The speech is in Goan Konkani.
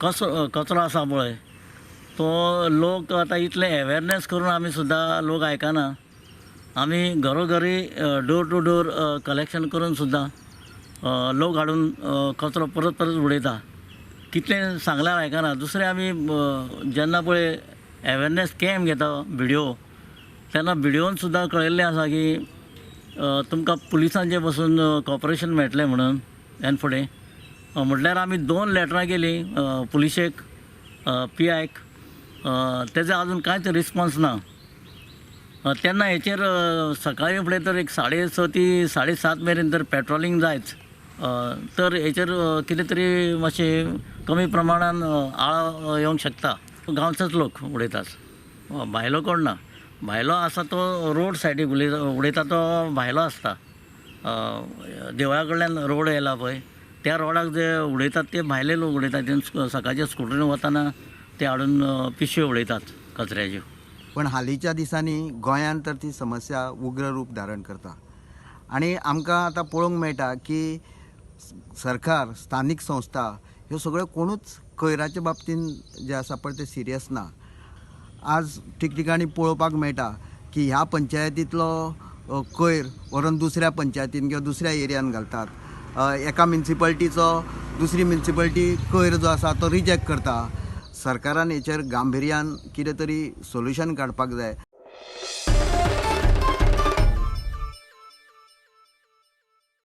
कसो कचरो आसा पळय तो लोक आतां इतले एवेरनस करून आमी सुद्दां लोक आयकना. आमी घरोघरी डोर टू डोर कलेक्शन करून सुद्दां लोक हाडून कचरो परत परत उडयता. कितलें सांगल्यार आयकना. दुसरें आमी जेन्ना पळय एवेरनस कॅम्प घेता बिडिओ तेन्ना बिडिओन सुद्दां कळयल्लें आसा की तुमकां पुलिसांचें पसून कॉपरेशन मेळटलें म्हणून ह्यान फुडें. म्हटल्यार आमी 2 लेटरां केलीं पुलिशेक, पी आयक, तेजो आजून कांयच रिस्पोन्स ना. तेन्ना हेचेर सकाळीं फुडें तर एक 6:30 ती 7:30 मेरेन तर पेट्रोलिंग जायच. तर हेचेर कितें तरी मातशें कमी प्रमाणान आळो येवंक शकता. गांवचोच लोक उडयतात, भायलो कोण ना. भायलो आसा तो रोड सायडीक उडयता तो भायलो आसता. देवळा कडल्यान रोड येयला पळय त्या रोडाक जे उडयतात ते भायले लोक उडयतात. ते सकाळचे स्कुटरीन वतना ते हाडून पिशव्यो उडयतात कचऱ्याच्यो. पण हालींच्या दिसांनी गोंयांत तर ती समस्या उग्र रूप धारण करता आनी आमकां आतां पळोवंक मेळटा की सरकार, स्थानीक संस्था ह्यो सगळ्यो कोणूच कयराच्या बाबतींत जे आसा पळय ते सिरियस ना. आज ठिकठिकाणी पळोवपाक मेळटा की ह्या पंचायतींतलो कयर व्हरून दुसऱ्या पंचायतीन किंवा दुसऱ्या एरियान घालतात. एका म्युनिसिपालिटीचो दुसरी म्युनिसिपालिटी कयर जो आसा तो रिजेक्ट करता. सरकारान हेचेर गांभिर्यान कितें तरी सोल्युशन काडपाक जाय.